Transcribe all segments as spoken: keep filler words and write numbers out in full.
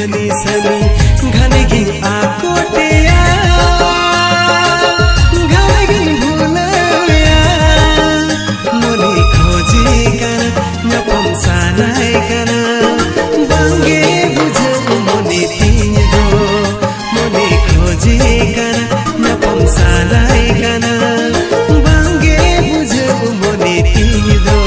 ᱥᱟᱹᱱᱤ ᱥᱟᱹᱱᱤ ᱜᱷᱟᱱᱮ ᱜᱤᱧ ᱟᱠᱚᱴᱮᱭᱟ, ᱜᱷᱟᱱᱮ ᱜᱤᱧ ᱵᱷᱩᱞᱟᱹᱣᱮᱭᱟ᱾ ᱢᱚᱱᱮ ᱠᱷᱚᱡᱮ ᱠᱟᱱᱟ, ᱧᱟᱯᱟᱢ ᱥᱟᱱᱟᱭ ᱠᱟᱱᱟ, ᱵᱟᱝᱜᱮ ᱵᱩᱡᱷᱟᱹᱣ ᱢᱚᱱᱮ ᱛᱤᱧ ᱫᱚ᱾ ᱢᱚᱱᱮ ᱠᱷᱚᱡᱮ ᱠᱟᱱᱟ, ᱧᱟᱯᱟᱢ ᱥᱟᱱᱟᱭ ᱠᱟᱱᱟ, ᱵᱟᱝᱜᱮ ᱵᱩᱡᱷᱟᱹᱣ ᱢᱚᱱᱮ ᱛᱤᱧ ᱫᱚ᱾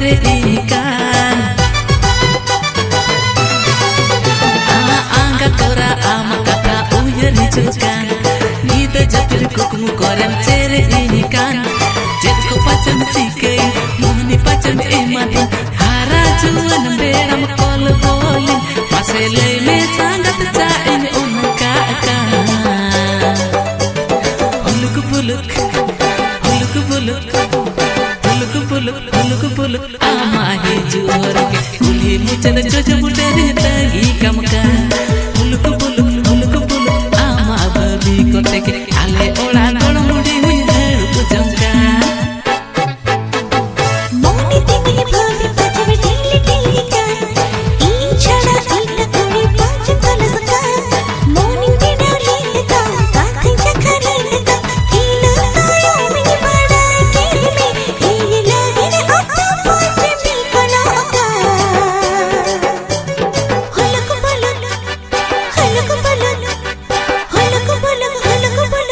ᱨᱮ ᱤᱧ ᱠᱟᱱ᱾ ᱟᱢᱟᱜ ᱟᱸᱜᱟ ᱛᱚᱨᱟ ᱟᱢᱟᱜ ᱠᱟᱛᱷᱟ ᱩᱭᱦᱟᱹᱨ ᱦᱤᱡᱩᱜ ᱠᱟᱱ᱾ ᱧᱤᱫᱟᱹ ᱡᱟᱹᱯᱤᱫ ᱠᱩᱠᱢᱩ ᱠᱚᱨᱮᱢ ᱪᱮᱨᱮᱡ ᱤᱧ ᱠᱟᱱ᱾ ᱪᱮᱫ ᱠᱚ ᱯᱟᱪᱮᱢ ᱪᱤᱠᱟᱹᱭ, ᱢᱳᱦᱱᱤ ᱯᱟᱪᱮᱢ ᱮᱢᱟᱫᱤᱧ᱾ ᱦᱟᱨᱟ ᱡᱩᱣᱟᱹᱱ ᱵᱮᱲᱟᱢ ᱠᱚᱞ ᱜᱚᱞᱤᱧ᱾ ᱢᱟᱥᱮ ᱞᱟᱹᱭ ᱢᱮ ᱥᱟᱸᱜᱟᱛ ᱪᱟᱜ ᱤᱧ ᱚᱱᱠᱟᱜ ᱠᱟᱱ᱾ ᱦᱩᱞᱩᱠ ᱯᱩᱞᱩᱠ, ᱦᱩᱞᱩᱠ ᱯᱩᱞᱩᱠ, ᱦᱩᱞᱩᱠ ᱯᱩᱞᱩᱠ, ᱦᱩᱞᱩᱠ ᱯᱩᱞᱩᱠ᱾ ᱟᱢᱟᱜ ᱦᱤᱡᱩᱜ ᱦᱚᱨ ᱜᱮ ᱠᱩᱞᱦᱤ ᱢᱩᱪᱟᱹᱫ ᱡᱚᱡᱚ ᱵᱩᱴᱟᱹ ᱨᱮ ᱛᱟᱺᱜᱤ ᱠᱟᱢ ᱠᱟᱱ᱾ ᱦᱩᱞᱩᱠ ᱯᱩᱞᱩᱠ, ᱦᱩᱞᱩᱠ ᱯᱩᱞᱩᱠ, ᱟᱢᱟᱜ ᱵᱷᱟᱹᱵᱤ ᱠᱚᱛᱮ ᱜᱮ ᱟᱞᱮ ᱚᱲᱟᱜ ᱜᱚᱲᱚᱢ ᱵᱩᱰᱷᱤ ᱦᱚᱸᱧ ᱦᱟᱹᱨᱩᱵ ᱡᱚᱝ ᱠᱟᱱ᱾ ᱢᱚᱱᱮ ᱛᱮ ᱢᱤᱫ ᱵᱷᱟᱹᱵᱤ ᱯᱟᱪᱷᱮ ᱰᱷᱤᱞ ᱰᱷᱤᱞ ᱠᱟᱱ᱾ ᱤᱧ ᱪᱷᱟᱲᱟ ᱮᱴᱟᱜ ᱠᱩᱲᱤ ᱯᱟᱸᱪ ᱛᱟᱞᱟᱥ ᱠᱟᱱ᱾ ᱢᱚᱱᱮᱧ ᱵᱮᱱᱟᱣ ᱞᱮᱫ ᱛᱟᱢ, ᱠᱟᱛᱷᱟᱧ ᱪᱟᱠᱷᱟ ᱞᱮᱫ ᱛᱟᱢ᱾ ᱤᱱᱟᱹ ᱛᱟᱭᱚᱢ ᱤᱧ ᱵᱟᱰᱟᱭ ᱠᱮᱫ ᱢᱮ, ᱤᱧ ᱞᱟᱹᱜᱤᱫ ᱟᱛᱳ ᱯᱟᱸᱪ ᱢᱤᱫ ᱠᱚᱱᱚᱜ ᱠᱟᱱ᱾ ᱦᱩᱞᱩᱠ ᱯᱩᱞᱩᱠ, ᱦᱩᱞᱩᱠ ᱯᱩᱞᱩᱠ, ᱦᱩᱞᱩᱠ ᱯᱩᱞᱩᱠ, ᱦᱩᱞᱩᱠ ᱯᱩᱞᱩᱠ᱾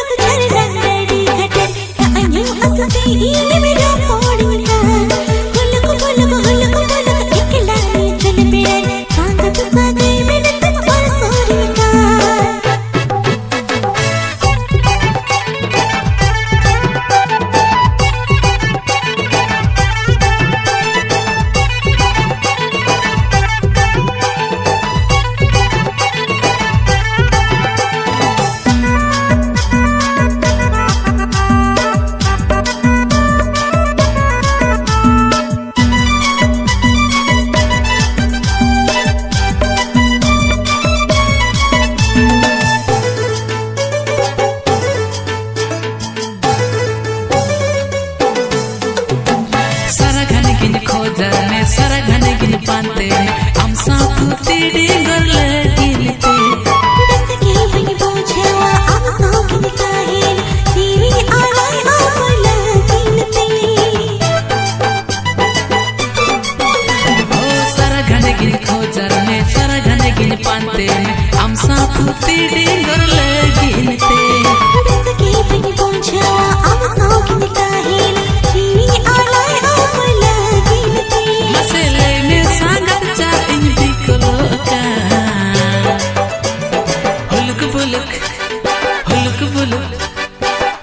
ᱵᱩᱞᱩᱠ ᱵᱩᱞᱩᱠ,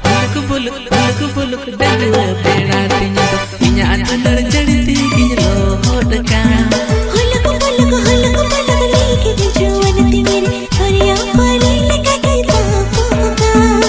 ᱦᱩᱞᱩᱠ ᱵᱩᱞᱩᱠ, ᱦᱩᱞᱩᱠ ᱵᱩᱞᱩᱠ, ᱰᱟᱺᱜᱩᱣᱟᱹ ᱵᱮᱲᱟ ᱛᱤᱧ ᱫᱚ ᱤᱧᱟᱜ ᱫᱩᱞᱟᱹᱲ ᱡᱟᱹᱲᱤ ᱛᱮᱜᱤᱧ ᱞᱚᱦᱚᱫ ᱟᱠᱟᱱ᱾ ᱦᱩᱞᱩᱠ ᱵᱩᱞᱩᱠ, ᱦᱩᱞᱩᱠ ᱵᱩᱞᱩᱠ, ᱞᱟᱹᱭ ᱠᱮᱫ ᱡᱩᱣᱟᱹᱱ ᱛᱤᱢᱤᱨ, ᱫᱚᱨᱭᱟ ᱯᱟᱨᱤ ᱞᱮᱠᱟ ᱜᱮ ᱛᱟᱯᱚᱜ ᱟᱠᱟᱱ᱾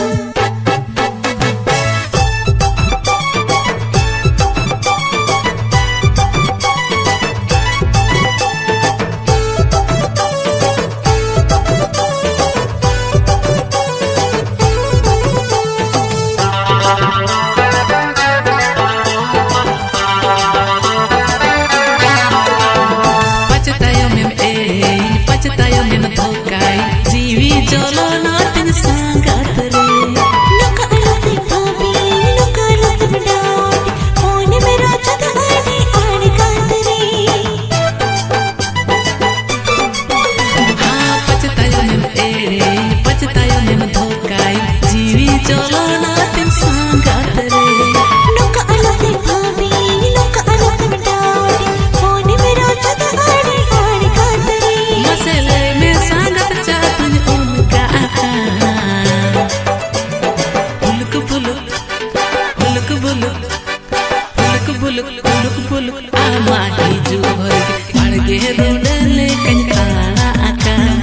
ᱯᱟᱪᱮᱛᱟᱭᱚᱢᱮᱢ ᱮᱲᱮᱧ, ᱯᱟᱪᱮᱛᱟᱭᱚᱢᱮᱢ ᱫᱷᱳᱠᱟᱭ, ᱡᱤᱣᱤ ᱡᱚᱞᱚᱱᱟ ᱛᱤᱧ ᱥᱟᱸᱜᱟᱛ ᱨᱮ᱾ ᱱᱚᱝᱠᱟ ᱟᱞᱚᱯᱮ ᱵᱷᱟᱹᱵᱤ, ᱱᱚᱝᱠᱟ ᱟᱞᱚᱯᱮ ᱰᱟᱸᱰ, ᱢᱚᱱᱮ ᱢᱮ ᱨᱟᱡᱟ ᱫᱚ ᱟᱹᱰᱤ ᱟᱬᱜᱟᱛ ᱨᱮ᱾ ᱦᱟᱸ, ᱯᱟᱪᱮᱛᱟᱭᱚᱢᱮᱢ ᱮᱲᱮᱧ, ᱯᱟᱪᱮᱛᱟᱭᱚᱢᱮᱢ ᱫᱷᱳᱠᱟᱭ, ᱡᱤᱣᱤ ᱡᱚᱞᱚᱱᱟ ᱛᱤᱧ ᱥᱟᱸᱜᱟᱛ ᱨᱮ᱾ ᱱᱚᱝᱠᱟ ᱟᱞᱚᱯᱮ ᱵᱷᱟᱹᱵᱤ, ᱱᱚᱝᱠᱟ ᱟᱞᱚᱯᱮ ᱰᱟᱸᱰ, ᱢᱚᱱᱮ ᱢᱮ ᱨᱟᱡᱟ ᱫᱚ ᱟᱹᱰᱤ ᱟᱬᱜᱟᱛ ᱨᱮ᱾ ᱢᱟᱥᱮ ᱞᱟᱹᱭ ᱢᱮ ᱥᱟᱸᱜᱟᱛ ᱪᱟᱹᱛᱤᱧ ᱚᱱᱠᱟ ᱟᱠᱟᱱ᱾ ᱦᱩᱞᱩᱠ ᱵᱩᱞᱩᱠ, ᱦᱩᱞᱩᱠ ᱵᱩᱞᱩᱠ, ᱦᱩᱞᱩᱠ ᱵᱩᱞᱩᱠ, ᱦᱩᱞᱩᱠ ᱵᱩᱞᱩᱠ, ᱟᱢᱟᱜ ᱦᱤᱡᱩᱜ ᱦᱚᱨ ᱜᱮ ᱵᱟᱲᱜᱮ ᱨᱩᱸᱰᱟᱹ ᱞᱮᱠᱟᱧ ᱛᱟᱲᱟ ᱟᱠᱟᱱ᱾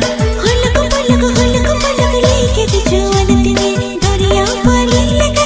ᱦᱩᱞᱩᱠ ᱵᱩᱞᱩᱠ, ᱦᱩᱞᱩᱠ ᱵᱩᱞᱩᱠ, ᱞᱟᱹᱭ ᱠᱮᱫ ᱡᱩᱣᱟᱹᱱ ᱛᱤᱧ ᱫᱚᱨᱭᱟ ᱯᱟᱨᱤ ᱞᱮᱠᱟ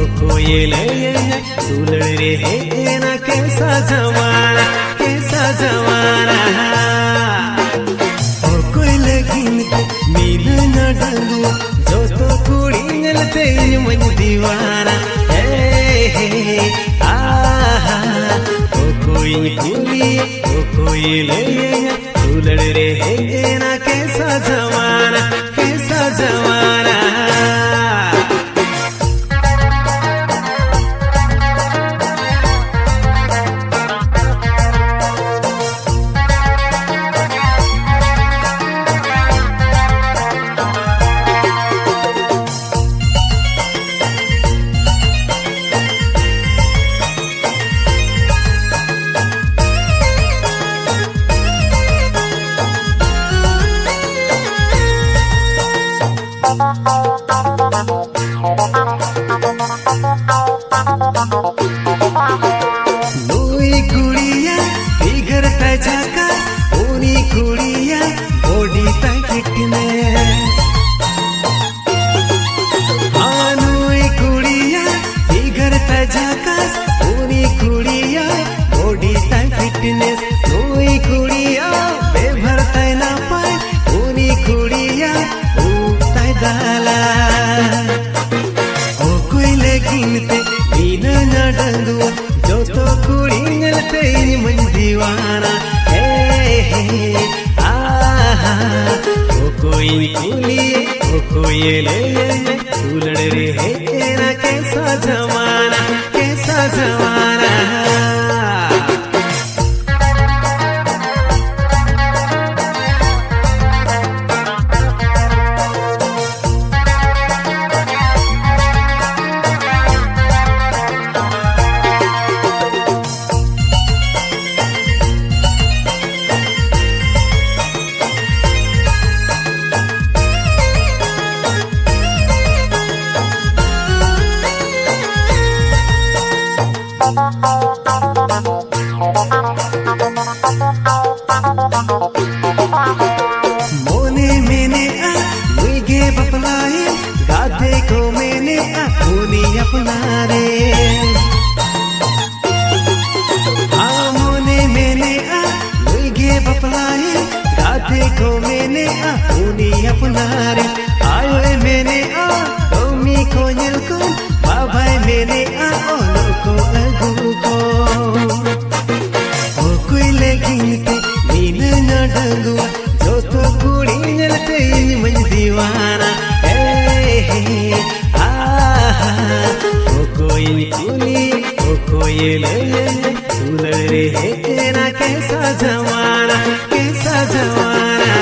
ᱚᱠᱚᱭᱮ ᱞᱟᱹᱭᱟᱹᱧᱟ ᱫᱩᱞᱟᱹᱲ ᱨᱮ ᱦᱮᱡ ᱮᱱᱟ ᱠᱮᱥᱟ ᱡᱟᱢᱟᱱᱟ, ᱠᱮᱥᱟ ᱡᱟᱢᱟᱱᱟ᱾ ᱚᱠᱚᱭ ᱞᱟᱹᱜᱤᱫ ᱛᱮ ᱢᱤᱱᱟᱹᱧᱟ ᱰᱟᱺᱜᱩᱣᱟᱹ, ᱡᱚᱛᱚ ᱠᱩᱲᱤ ᱧᱮᱞᱛᱮ ᱤᱧ ᱢᱟᱧ ᱫᱤᱣᱟᱱᱟ᱾ ᱦᱮ, ᱦᱮ, ᱟᱦᱟ, ᱚᱠᱚᱭᱤᱧ ᱠᱩᱞᱤᱭᱮ, ᱚᱠᱚᱭᱮ ᱞᱟᱹᱭᱟᱹᱧᱟ ᱫᱩᱞᱟᱹᱲ ᱨᱮ ᱦᱮᱡ ᱮᱱᱟ ᱠᱮᱥᱟ ᱡᱟᱢᱟᱱᱟ, ᱠᱮᱥᱟ ᱡᱟᱢᱟᱱᱟ᱾ ᱱᱩᱭ ᱠᱩᱲᱤᱭᱟ ᱯᱷᱤᱜᱟᱨ ᱛᱟᱭ ᱡᱷᱟᱠᱟᱥ, ᱩᱱᱤ ᱠᱩᱲᱤᱭᱟ ᱵᱚᱰᱤ ᱛᱟᱭ ᱯᱷᱤᱴᱱᱮᱥ᱾ ᱟᱨ ᱱᱩᱭ ᱠᱩᱲᱤᱭᱟ ᱯᱷᱤᱜᱟᱨ ᱛᱟᱭ ᱡᱷᱟᱠᱟᱥ, ᱩᱱᱤ ᱠᱩᱲᱤᱭᱟ ᱵᱚᱰᱤ ᱛᱟᱭ ᱯᱷᱤᱴᱱᱮᱥ᱾ ᱱᱩᱭ ᱠᱩᱲᱤᱭᱟ ᱵᱮᱵᱷᱟᱨ ᱛᱟᱭ ᱱᱟᱯᱟᱭ, ᱩᱱᱤ ᱠᱩᱲᱤᱭᱟ ᱩᱵ ᱛᱟᱭ ᱫᱟᱞᱟ᱾ ᱚᱠᱚᱭ ᱞᱟᱹᱜᱤᱫ ᱛᱮ ᱢᱤᱱᱟᱹᱧᱟ ᱰᱟᱺᱜᱩᱣᱟᱹ, ᱡᱚᱛᱚ ᱠᱩᱲᱤ ᱧᱮᱞᱛᱮ ᱤᱧ ᱢᱟᱧ ᱫᱤᱣᱟᱱᱟ᱾ ᱦᱮ, ᱦᱮ, ᱟᱦᱟ, ᱚᱠᱚᱭᱤᱧ ᱠᱩᱞᱤᱭᱮ, ᱚᱠᱚᱭᱮ ᱞᱟᱹᱭᱟᱹᱧᱟ ᱫᱩᱞᱟᱹᱲ ᱨᱮ ᱦᱮᱡ ᱮᱱᱟ ᱠᱮᱥᱟ ᱡᱟᱢᱟᱱᱟ, ᱠᱮᱥᱟ ᱡᱟᱢᱟᱱᱟ᱾ ᱮᱱᱮᱡᱼᱟ ᱚᱞᱚᱜ ᱠᱚ ᱟᱹᱜᱩ ᱠᱚ᱾ ᱚᱠᱚᱭ ᱞᱟᱹᱜᱤᱫ ᱛᱮ ᱱᱤᱱᱟᱹᱝ ᱰᱟᱺᱜᱩᱣᱟ, ᱡᱚᱛᱚ ᱠᱩᱲᱤ ᱧᱮᱞᱛᱮ ᱤᱧ ᱢᱟᱧ ᱫᱤᱣᱟᱱᱟ᱾ ᱦᱮ, ᱦᱮ, ᱟᱦᱟ, ᱚᱠᱚᱭᱤᱧ ᱠᱩᱞᱤ, ᱚᱠᱚᱭᱮ ᱞᱟᱹᱭᱟᱹᱧ, ᱫᱩᱞᱟᱹᱲ ᱨᱮ ᱦᱮᱡ ᱮᱱᱟ ᱠᱮᱥᱟ ᱡᱟᱢᱟᱱᱟ, ᱠᱮᱥᱟ ᱡᱟᱢᱟᱱᱟ᱾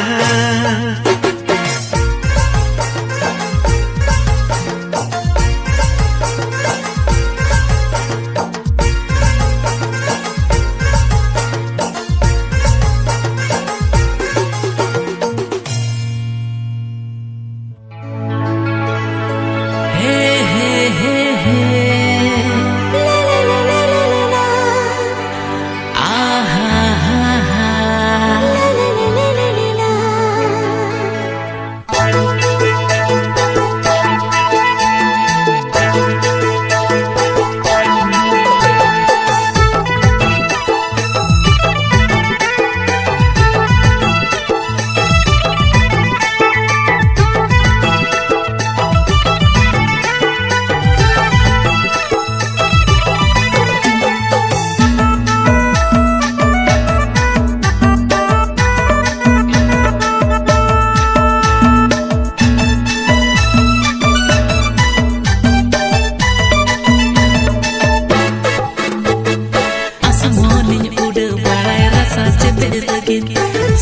ᱟᱥᱢᱚᱱᱤᱧ ᱩᱰᱟᱹᱣ ᱵᱟᱲᱟᱭ ᱨᱟᱥᱟ ᱪᱮᱯᱮᱡ ᱞᱟᱹᱜᱤᱫ,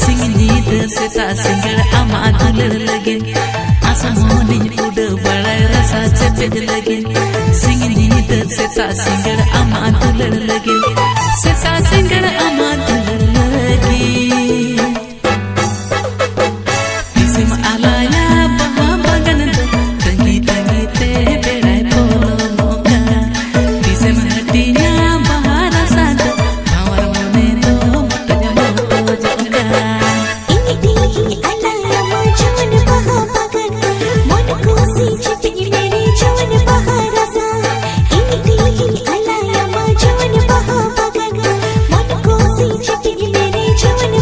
ᱥᱤᱧ ᱧᱤᱫᱟᱹ ᱥᱮᱛᱟᱜ ᱥᱤᱸᱜᱟᱹᱲ ᱟᱢᱟᱜ ᱫᱩᱞᱟᱹᱲ ᱞᱟᱹᱜᱤᱫ᱾ ᱟᱥᱢᱚᱱᱤᱧ ᱩᱰᱟᱹᱣ ᱵᱟᱲᱟᱭ ᱨᱟᱥᱟ ᱪᱮᱯᱮᱡ ᱞᱟᱹᱜᱤᱫ, ᱥᱤᱧ ᱧᱤᱫᱟᱹ ᱥᱮᱛᱟᱜ ᱥᱤᱸᱜᱟᱹᱲ ᱟᱢᱟᱜ ᱫᱩᱞᱟᱹᱲ ᱞᱟᱹᱜᱤᱫ, ᱥᱮᱛᱟᱜ ᱥᱤᱸᱜᱟᱹᱲ ᱟᱢᱟᱜ ᱫᱩᱞᱟᱹᱲ ᱞᱟᱹᱜᱤᱫ᱾ ᱛᱤᱥᱮᱢ ᱟᱞᱟᱭᱟ ᱵᱟᱦᱟ ᱵᱟᱜᱟᱱ ᱫᱚ, ᱛᱟᱺᱜᱤ ᱛᱟᱺᱜᱤ ᱛᱮ ᱵᱮᱲᱟᱭ ᱯᱚᱞᱚᱢᱚᱜ ᱠᱟᱱ᱾ ᱛᱤᱥᱮᱢ ᱦᱟᱹᱴᱤᱧᱟ ᱵᱟᱦᱟ ᱨᱟᱥᱟ ᱫᱚ, ᱵᱷᱟᱶᱟᱨ ᱢᱚᱱᱮ ᱫᱚ ᱢᱚᱴᱚᱡ ᱢᱚᱴᱚᱡᱚᱜ ᱠᱟᱱ᱾ ᱤᱧ ᱛᱤᱦᱤᱧ ᱟᱞᱟᱭᱟᱢᱟ ᱡᱩᱣᱟᱹᱱ ᱵᱟᱦᱟ ᱵᱟᱜᱟᱱ, ᱢᱚᱱ ᱠᱩᱥᱤ ᱪᱷᱤᱴᱤᱧ ᱢᱮᱨᱮ ᱡᱩᱣᱟᱹᱱ ᱵᱟᱦᱟ ᱨᱟᱥᱟ᱾ ᱤᱧ ᱛᱤᱦᱤᱧ ᱟᱞᱟᱭᱟᱢᱟ ᱡᱩᱣᱟᱹᱱ ᱵᱟᱦᱟ ᱵᱟᱜᱟᱱ, ᱢᱚᱱ ᱠᱩᱥᱤ ᱪᱷᱤᱴᱤᱧ ᱢᱮᱨᱮ ᱡᱩᱣᱟᱹᱱ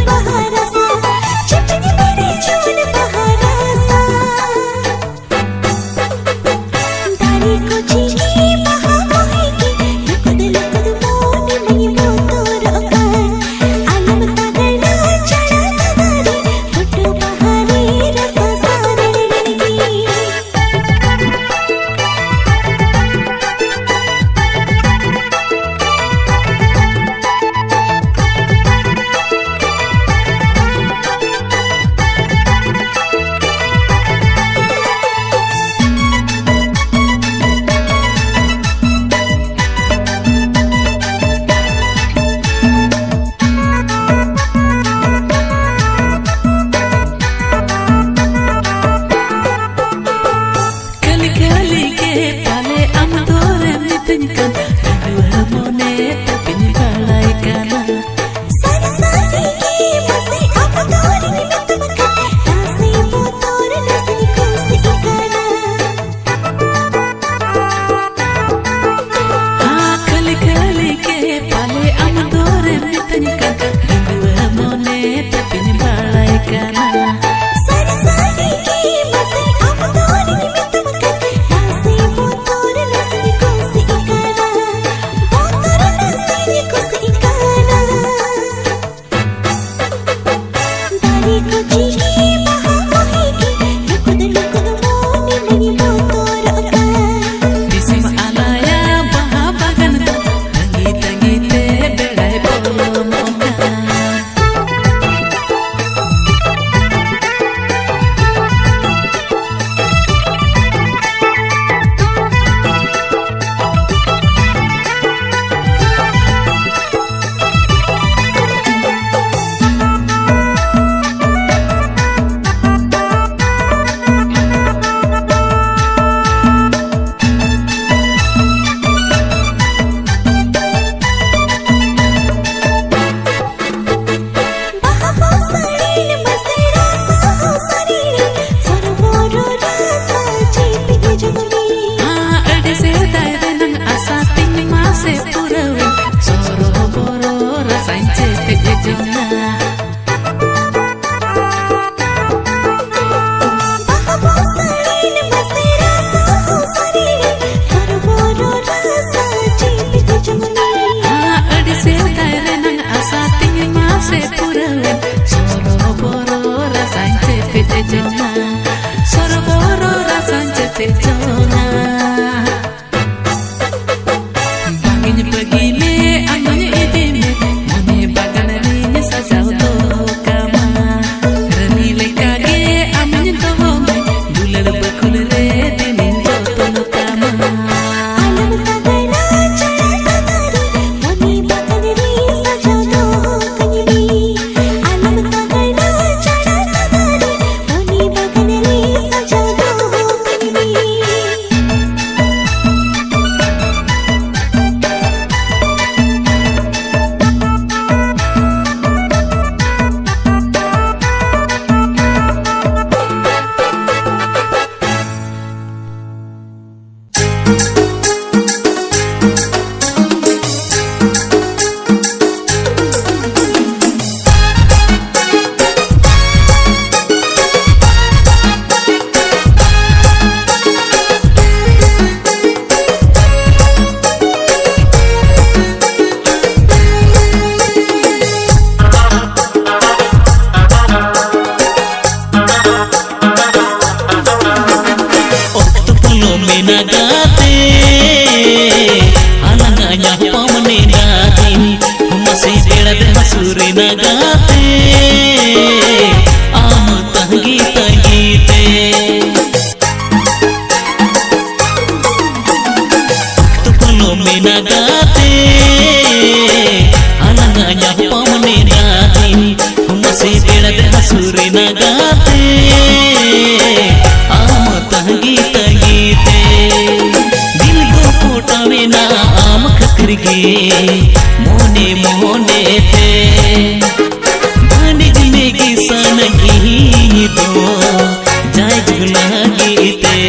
ᱢᱮᱱᱟ ᱜᱟᱛᱮ, ᱟᱞᱟᱝᱟᱜ ᱧᱟᱯᱟᱢ ᱱᱮᱰᱟ ᱫᱤᱱ, ᱢᱟᱥᱮ ᱵᱮᱲᱟ ᱫᱮ ᱦᱟᱹᱥᱩᱨ ᱮᱱᱟ ᱜᱟᱛᱮ, ᱟᱢ ᱛᱟᱺᱜᱤ ᱛᱟᱺᱜᱤ ᱛᱮ᱾ ᱫᱤᱞ ᱫᱚ ᱯᱚᱴᱟᱣ ᱮᱱᱟ ᱟᱢ ᱠᱷᱟᱹᱛᱤᱨ ᱜᱮ, ᱢᱚᱱᱮ ᱢᱚᱱᱮ ᱛᱮ᱾ ᱵᱟᱹᱱᱤᱡ ᱢᱮᱜᱮ ᱥᱟᱱᱟᱧ ᱫᱚ, ᱡᱟᱭ ᱡᱩᱜᱽ ᱞᱟᱹᱜᱤᱫ ᱛᱮ᱾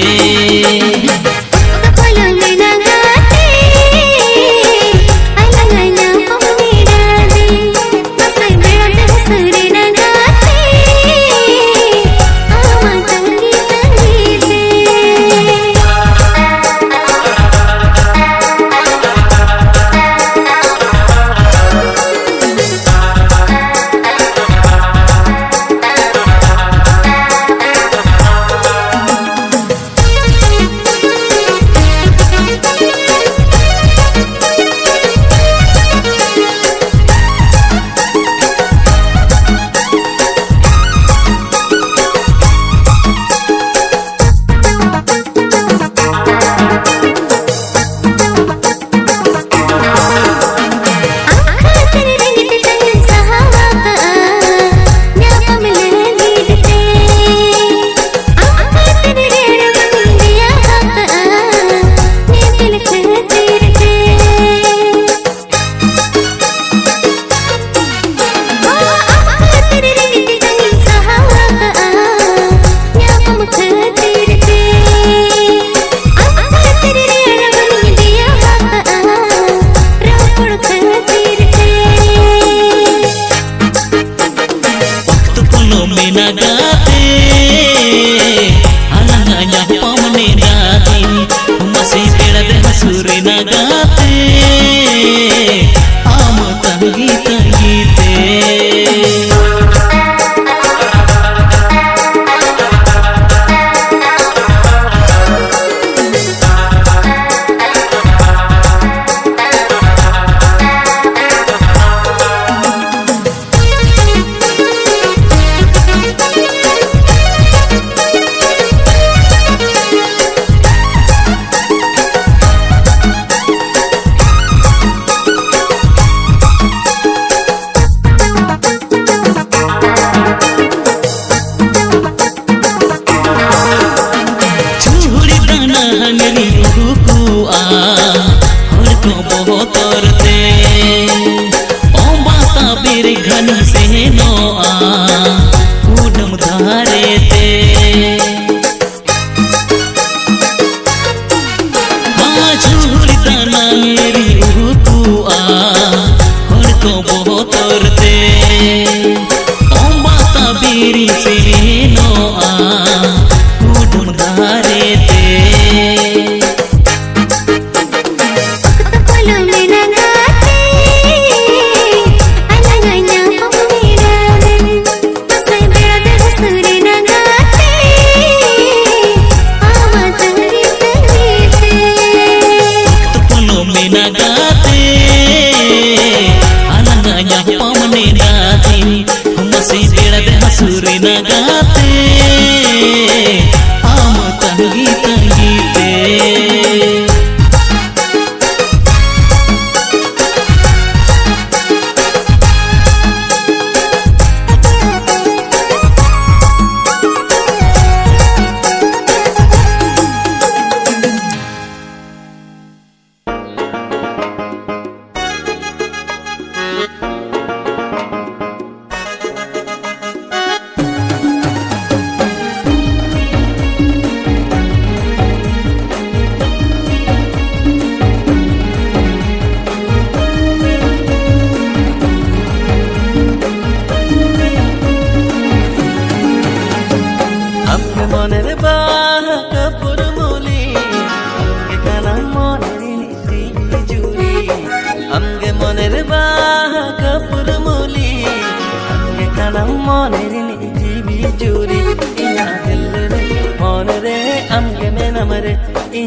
ᱚᱠᱛᱚ ᱯᱚᱞᱚᱢ ᱮᱱᱟ ᱜᱟᱛᱮ, ᱟᱞᱟᱝᱟᱜ ᱧᱟᱯᱟᱢ ᱱᱮᱰᱟ ᱫᱤᱱ, ᱢᱟᱥᱮ ᱵᱮᱲᱟ ᱫᱮ ᱦᱟᱹᱥᱩᱨ ᱮᱱᱟ ᱜᱟᱛᱮ, ᱟᱢ ᱛᱟᱺᱜᱤ ᱛᱟᱺᱜᱤ ᱛᱮ᱾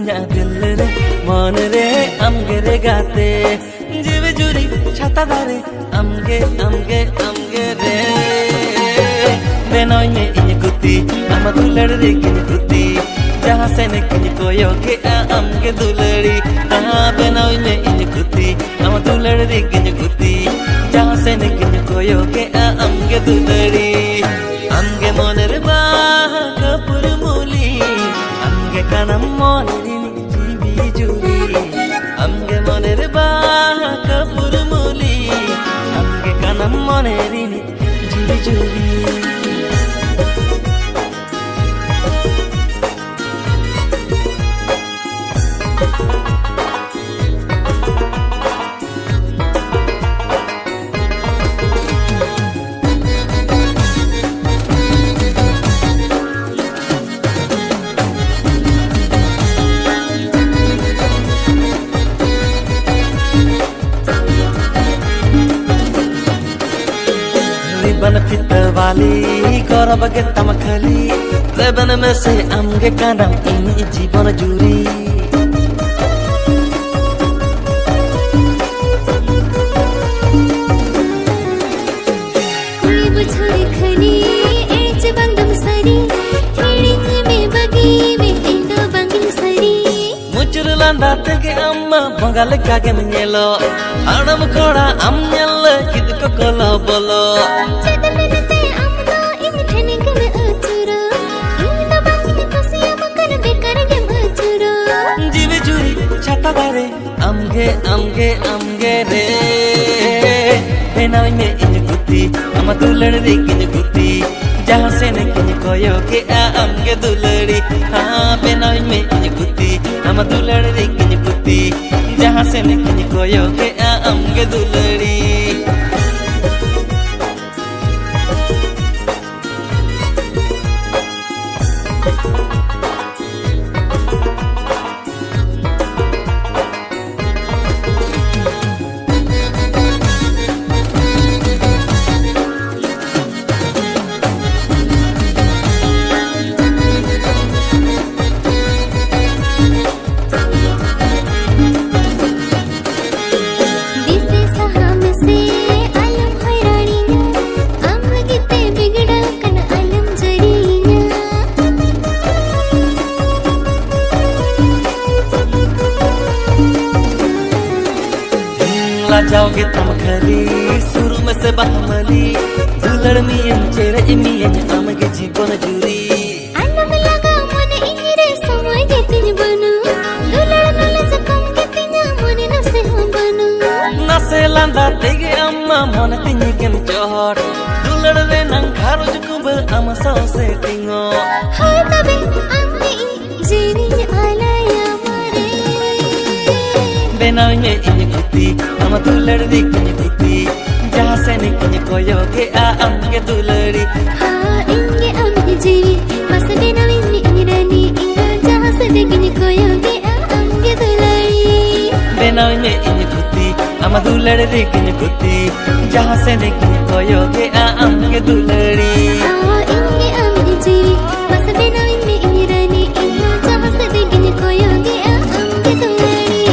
ᱤᱧᱟᱹᱜ ᱫᱤᱞ ᱨᱮ, ᱢᱚᱱ ᱨᱮ ᱟᱢᱜᱮ ᱨᱮ ᱜᱟᱛᱮ, ᱡᱤᱣᱤ ᱡᱩᱨᱤ ᱪᱷᱟᱛᱟ ᱫᱟᱨᱮ, ᱟᱢᱜᱮ, ᱟᱢᱜᱮ, ᱟᱢᱜᱮ ᱨᱮ᱾ ᱵᱮᱱᱟᱣᱤᱧ ᱢᱮ ᱤᱧ ᱜᱩᱛᱤ, ᱟᱢᱟᱜ ᱫᱩᱞᱟᱹᱲ ᱨᱮᱜᱤᱧ ᱜᱩᱛᱤ, ᱡᱟᱦᱟᱸ ᱥᱮᱱ ᱜᱤᱧ ᱠᱚᱭᱚᱜᱮᱜᱼᱟ ᱟᱢᱜᱮ ᱫᱩᱞᱟᱹᱲᱤ᱾ ᱟᱦᱟ, ᱵᱮᱱᱟᱣᱤᱧ ᱢᱮ ᱤᱧ ᱜᱩᱛᱤ, ᱟᱢᱟᱜ ᱫᱩᱞᱟᱹᱲ ᱨᱮᱜᱤᱧ ᱜᱩᱛᱤ, ᱡᱟᱦᱟᱸ ᱥᱮᱱ ᱜᱤᱧ ᱠᱚᱭᱚᱜᱮᱜᱼᱟ ᱟᱢᱜᱮ ᱫᱩᱞᱟᱹᱲᱤ᱾ ᱟᱢᱜᱮ ᱢᱚᱱᱮ ᱨᱮ ᱵᱟᱦᱟ ᱠᱟᱹᱯᱩᱨ ᱢᱩᱞᱤ, ᱟᱢᱜᱮ ᱠᱟᱱᱟᱢ ᱢᱚᱱᱮ ᱨᱤᱱᱤᱡ ᱡᱤᱣᱤ ᱡᱩᱨᱤ᱾ ᱟᱢᱜᱮ ᱢᱚᱱᱮ ᱨᱮ ᱵᱟᱦᱟ ᱠᱟᱹᱯᱩᱨ ᱢᱩᱞᱤ, ᱟᱢᱜᱮ ᱠᱟᱱᱟᱢ ᱢᱚᱱᱮ ᱨᱤᱱᱤᱡ ᱡᱤᱣᱤ ᱡᱩᱨᱤ᱾ ᱨᱤᱵᱟᱱ ᱯᱷᱤᱛᱟᱹ ᱵᱟᱞᱤ ᱜᱚᱨᱚᱵ ᱜᱮ ᱛᱟᱢ ᱠᱷᱟᱹᱞᱤ, ᱨᱮᱵᱮᱱ ᱢᱮᱥᱮ ᱟᱢ ᱜᱮ ᱠᱟᱱᱟᱢ ᱤᱧᱤᱡ ᱡᱤᱵᱚᱱ ᱡᱩᱨᱤ᱾ ᱠᱩᱲᱤ ᱵᱩᱡᱷᱟᱹᱣ ᱠᱷᱟᱹᱱᱤ, ᱮ ᱪᱮ ᱵᱟᱝ ᱫᱚᱢ ᱥᱟᱹᱨᱤ, ᱦᱤᱲᱤᱧ ᱢᱮ ᱵᱟᱹᱜᱤ ᱢᱮ, ᱤᱧ ᱫᱚ ᱵᱟᱝ ᱤᱧ ᱥᱟᱹᱨᱤ᱾ ᱢᱩᱪᱩᱨ ᱞᱟᱸᱫᱟ ᱛᱮᱜᱮ ᱟᱢ ᱢᱟ ᱵᱚᱸᱜᱟ ᱞᱮᱠᱟ ᱜᱮᱢ ᱧᱮᱞᱚᱜ᱾ ᱦᱟᱲᱟᱢ ᱠᱚᱲᱟ ᱟᱢ ᱧᱮᱞ ᱞᱟᱹᱜᱤᱫ ᱠᱚ ᱠᱚᱞᱚ ᱵᱚᱞᱚ᱾ ᱪᱮᱫ ᱢᱮᱱᱛᱮ ᱟᱢ ᱫᱚ ᱤᱧ ᱴᱷᱮᱱ ᱜᱮᱢ ᱟᱹᱪᱩᱨᱚᱜ? ᱤᱧ ᱫᱚ ᱵᱟᱝ ᱤᱧ ᱠᱩᱥᱤᱭᱟᱢ ᱠᱟᱱᱟ, ᱵᱮᱠᱟᱨ ᱜᱮᱢ ᱟᱹᱪᱩᱨᱚᱜ᱾ ᱡᱤᱣᱤ ᱡᱩᱨᱤ ᱪᱷᱟᱛᱟ ᱫᱟᱨᱮ, ᱟᱢᱜᱮ, ᱟᱢᱜᱮ, ᱟᱢᱜᱮ ᱨᱮ᱾ ᱵᱮᱱᱟᱣᱤᱧ ᱢᱮ ᱤᱧ ᱜᱩᱛᱤ, ᱟᱢᱟᱜ ᱫᱩᱞᱟᱹᱲ ᱨᱮᱜᱤᱧ ᱜᱩᱛᱤ᱾ ᱡᱟᱦᱟᱸ ᱥᱮᱱ ᱜᱤᱧ ᱠᱚᱭᱚᱜᱮᱜᱼᱟ ᱟᱢᱜᱮ ᱫᱩᱞᱟᱹᱲᱤ᱾ ᱦᱟᱸ, ᱵᱮᱱᱟᱣᱤᱧ ᱢᱮ ᱤᱧ ᱜᱩᱛᱤ, ᱟᱢᱟᱜ ᱫᱩᱞᱟᱹᱲ ᱨᱮᱜᱤᱧ ᱜᱩᱛᱤ᱾ ᱡᱟᱦᱟᱸ ᱥᱮᱱ ᱜᱤᱧ ᱠᱚᱭᱚᱜᱮᱜᱼᱟ ᱟᱢᱜᱮ ᱫᱩᱞᱟᱹᱲᱤ᱾ ᱡᱟᱣᱜᱮ ᱛᱟᱢ ᱠᱷᱟᱹᱞᱤ ᱥᱩᱨᱩ ᱢᱮᱥᱮ ᱵᱟᱦᱢᱟᱞᱤ, ᱫᱩᱞᱟᱹᱲ ᱢᱤᱭᱟᱹᱧ ᱪᱮᱨᱮᱡ ᱢᱤᱭᱟᱹᱧ ᱟᱢᱜᱮ ᱡᱤᱵᱚᱱ ᱡᱩᱨᱤ᱾ ᱟᱞᱚᱢ ᱞᱟᱜᱟᱣ ᱢᱚᱱᱮ ᱤᱧ ᱨᱮ ᱥᱚᱢᱚᱭ ᱜᱮ ᱛᱤᱧ ᱵᱟᱹᱱᱩᱜ, ᱫᱩᱞᱟᱹᱲ ᱢᱟᱞᱟ ᱥᱟᱠᱟᱢ ᱜᱮ ᱛᱤᱧᱟ ᱢᱚᱱᱮ ᱱᱟᱥᱮ ᱦᱚᱸ ᱵᱟᱹᱱᱩᱜ᱾ ᱱᱟᱥᱮ ᱞᱟᱸᱫᱟ ᱛᱮᱜᱮ ᱟᱢ ᱢᱟ ᱢᱚᱱᱮ ᱛᱤᱧ ᱜᱮᱢ ᱪᱚᱦᱚᱲ, ᱫᱩᱞᱟᱹᱲ ᱨᱮᱱᱟᱝ ᱜᱷᱟᱨᱚᱸᱡᱽ ᱠᱩᱢᱵᱟᱹ ᱟᱢ ᱥᱟᱶ ᱥᱮ ᱛᱤᱧᱚ᱾ ᱦᱳᱭ ᱛᱚᱵᱮ ᱟᱢ ᱜᱮ ᱤᱧ ᱡᱤᱣᱤᱧ ᱟᱞᱟᱭᱟᱢᱟ ᱨᱮ᱾ ᱵᱮᱱᱟᱣᱤᱧ ᱢᱮ ᱤᱧ ᱜᱩᱛᱤ, ᱟᱢ ᱫᱩᱞᱟᱹᱲ ᱨᱤᱜᱤᱧ ᱜᱩᱛᱤ, ᱡᱟᱦᱟᱸ ᱥᱮᱱ ᱜᱤᱧ ᱠᱚᱭᱚᱜᱮᱜᱼᱟ ᱟᱢ ᱜᱮ ᱫᱩᱞᱟᱹᱲᱤ᱾ ᱦᱟ, ᱤᱧ ᱜᱮ ᱟᱢ ᱜᱮ ᱡᱤᱣᱤ, ᱢᱟᱥᱮ ᱵᱮᱱᱟᱣᱤᱧ ᱢᱮ ᱤᱧ ᱨᱟᱱᱤ, ᱤᱧ ᱫᱚ ᱡᱟᱦᱟᱸ ᱥᱮᱫ ᱜᱤᱧ ᱠᱚᱭᱚᱜᱮᱜᱼᱟ ᱟᱢ ᱜᱮ ᱫᱩᱞᱟᱹᱲᱤ᱾ ᱵᱮᱱᱟᱣᱤᱧ ᱢᱮ ᱤᱧ ᱜᱩᱛᱤ, ᱟᱢ ᱫᱩᱞᱟᱹᱲ ᱨᱤᱜᱤᱧ ᱜᱩᱛᱤ, ᱡᱟᱦᱟᱸ ᱥᱮᱱ ᱜᱤᱧ ᱠᱚᱭᱚᱜᱮᱜᱼᱟ ᱟᱢ ᱜᱮ ᱫᱩᱞᱟᱹᱲᱤ᱾ ᱦᱟ, ᱤᱧ ᱜᱮ ᱟᱢ ᱜᱮ ᱡᱤᱣᱤ, ᱢᱟᱥᱮ ᱵᱮᱱᱟᱣᱤᱧ ᱢᱮ ᱤᱧ ᱨᱟᱱᱤ, ᱤᱧ ᱫᱚ ᱡᱟᱦᱟᱸ ᱥᱮᱫ ᱜᱤᱧ ᱠᱚᱭᱚᱜᱮᱜᱼᱟ ᱟᱢ ᱜᱮ ᱫᱩᱞᱟᱹᱲᱤ᱾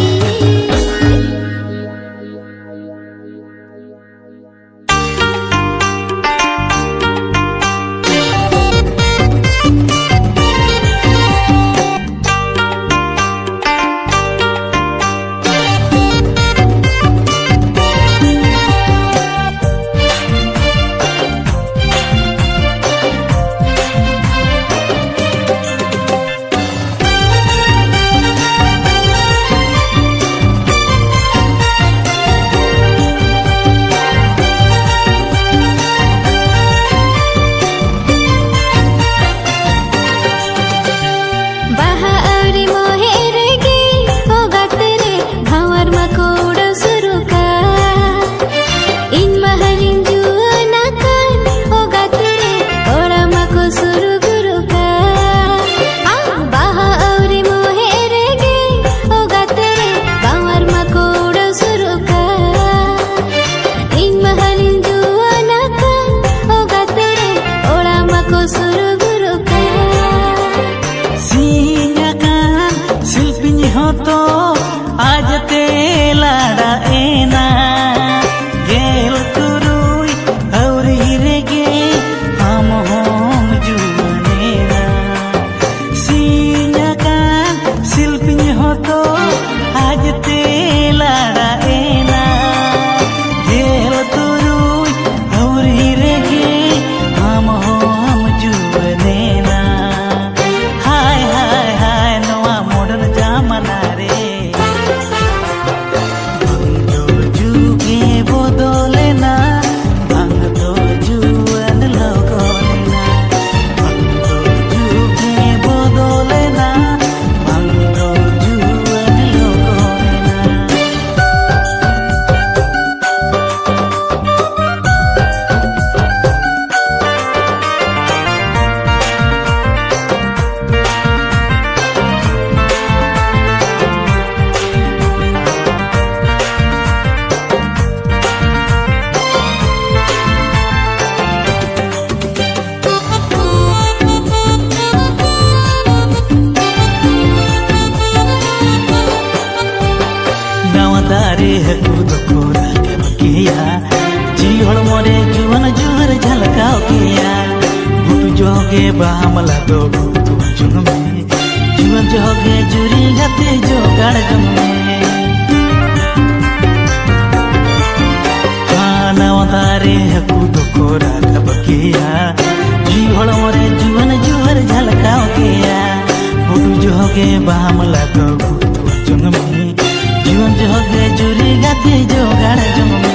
ᱫᱟᱨᱮ ᱦᱟᱹᱠᱩ ᱫᱚᱠᱚ ᱨᱟᱠᱟᱵ ᱜᱮᱭᱟ, ᱡᱤᱣᱤ ᱦᱚᱲᱢᱚ ᱨᱮ ᱡᱩᱣᱟᱹᱱ ᱡᱩᱣᱟᱹᱨ ᱡᱷᱟᱞᱠᱟᱣ ᱜᱮᱭᱟ᱾ ᱜᱷᱩᱴᱩ ᱡᱚᱦᱚᱜᱮ ᱵᱟᱦᱟ ᱢᱟᱞᱟ ᱫᱚ ᱜᱩᱛᱩ ᱡᱚᱝ ᱢᱮ, ᱡᱩᱣᱟᱹᱱ ᱡᱚᱦᱚᱜᱮ ᱡᱩᱨᱤ ᱜᱟᱛᱮ ᱡᱚᱜᱟᱲ ᱡᱚᱝ ᱢᱮ᱾ ᱦᱟᱱᱟ ᱫᱟᱨᱮ ᱦᱟᱹᱠᱩ ᱫᱚᱠᱚ ᱨᱟᱠᱟᱵ ᱜᱮᱭᱟ, ᱡᱤᱣᱤ ᱦᱚᱲᱢᱚ ᱨᱮ ᱡᱩᱣᱟᱹᱱ ᱡᱩᱣᱟᱹᱨ ᱡᱷᱟᱞᱠᱟᱣ ᱜᱮᱭᱟ᱾ ᱜᱷᱩᱴᱩ ᱡᱚᱦᱚᱜᱮ ᱵᱟᱦᱟ ᱢᱟᱞᱟ ᱫᱚ ᱜᱩᱛᱩ ᱡᱚᱝ ᱢᱮ, ᱡᱩᱣᱟᱹᱱ ᱡᱚᱦᱚᱜᱮ ᱡᱩᱨᱤ ᱜᱟᱛᱮ ᱡᱚᱜᱟᱲ ᱡᱚᱝ ᱢᱮ᱾